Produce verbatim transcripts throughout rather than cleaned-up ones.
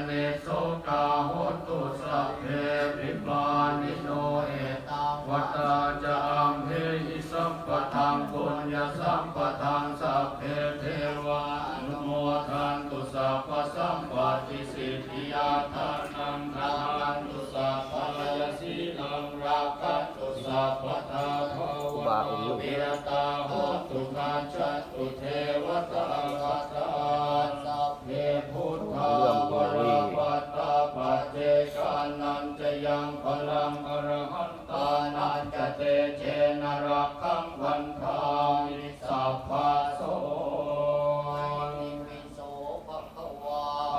Nissokā hontu sabbepi pāṇino. Ettāvatā ca amhehi sambhataṃ puññasampadaṃ sabbe devā anumodantu sabbasampattisiddhiyā. Dānaṃ dadantu saddhāya sīlaṃ rakkhantu sabbadā. Bāvatā hontu gacchantu devatāgatā. Sabbe buddhā balappattā paccekānañca yaṃ balaṃ arahantānañca tejena rakkhaṃ bandhāmi sabbaso.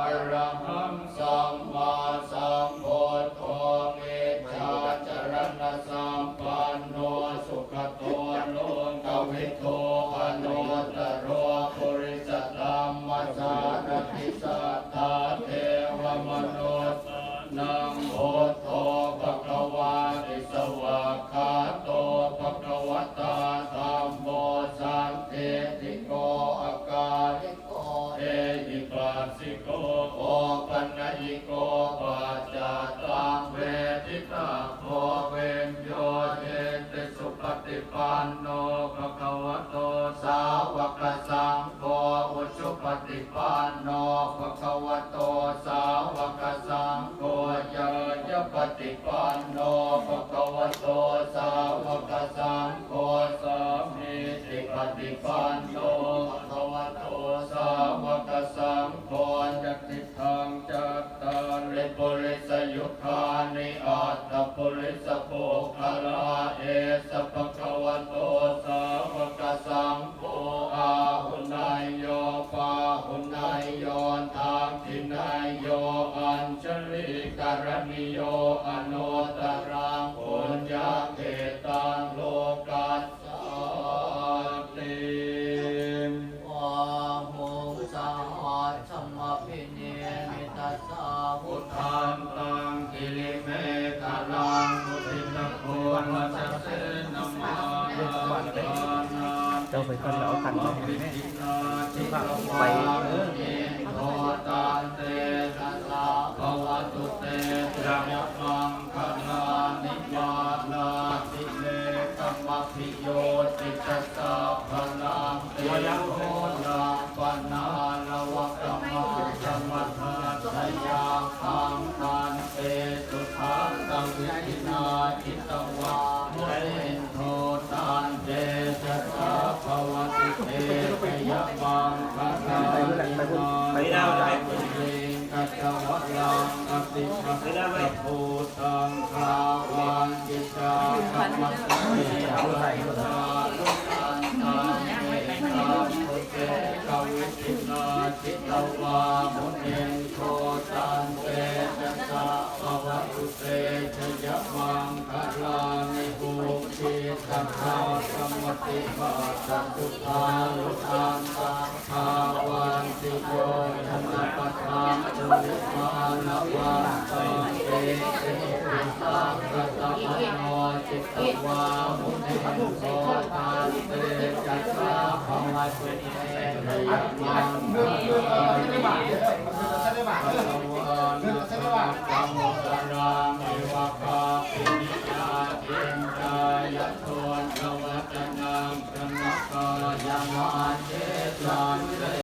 Arahaṃ sammāsambuddho vijjācaraṇasampanno sugato lokavidū anuttaro purisadammasārathi satthā devamanussānaṃ buddho bhagavāti. Svākkhāto bhagavatā dhammo sandiṭṭhiko akāli ko ehipassiko opanayiko paccattaṃ veditabbo viññūhīti. Supaṭipanno bhagavato sāvakasaṅgho, ujupaṭipanno bhagavato sāvakasaṅgho, ñāyapaṭipanno bhagavato sāvakasaṅgho, sāmīcipaṭipanno bhagavato sāvakasaṅgho, yadidaṃ cattāri purisayugāni aṭṭha purisapuggalā, esa bhagavato sāvakasaṅgho āhuneyyo pāhuneyyo dakkhiṇeyyo añjalikaraṇīyo anuttaraṃ puññakkhettaṃ lokas sāti. Bāhuṃ sahassamabhinimmitasāvudhantaṃ girimekhalaṃ uditaghorasasenamāraṃ ເຈົ້າໄປກ່ອນແລ້ວເອົາຄັນມາໃຫ້ແມ່ ໄປ ເອີ Bhavatu te jayamaṅgalāni. Mārātirekamabhiyujjhitasabbarattiṃ ghorampanāḷavakamakkhamathaddhayakkhaṃ khantīsudantavidhinā jitavā munindo, tantejasā bhavatu te jayamaṅgalāni. Nandicakkamasanīva gajavaraṃ atimattabhūtaṃ dāvaggicakkamasanīva sudāruṇantaṃ mettambusekavidhinā jitavā munindo, tantejasā bhavatu te jayamaṅgalāni. Ukkhittakhaggamatihatthasudāruṇantaṃ dhāvantiyojanapathaṅgulimālavantaṃ iddhībhisaṅkhatamano jitavā munindo, tantejasā bhavatu te jayamaṅgalāni. Katvāna kaṭṭhamudaraṃ iva gabbhinīyā ciñcāya duṭṭhavacanaṃ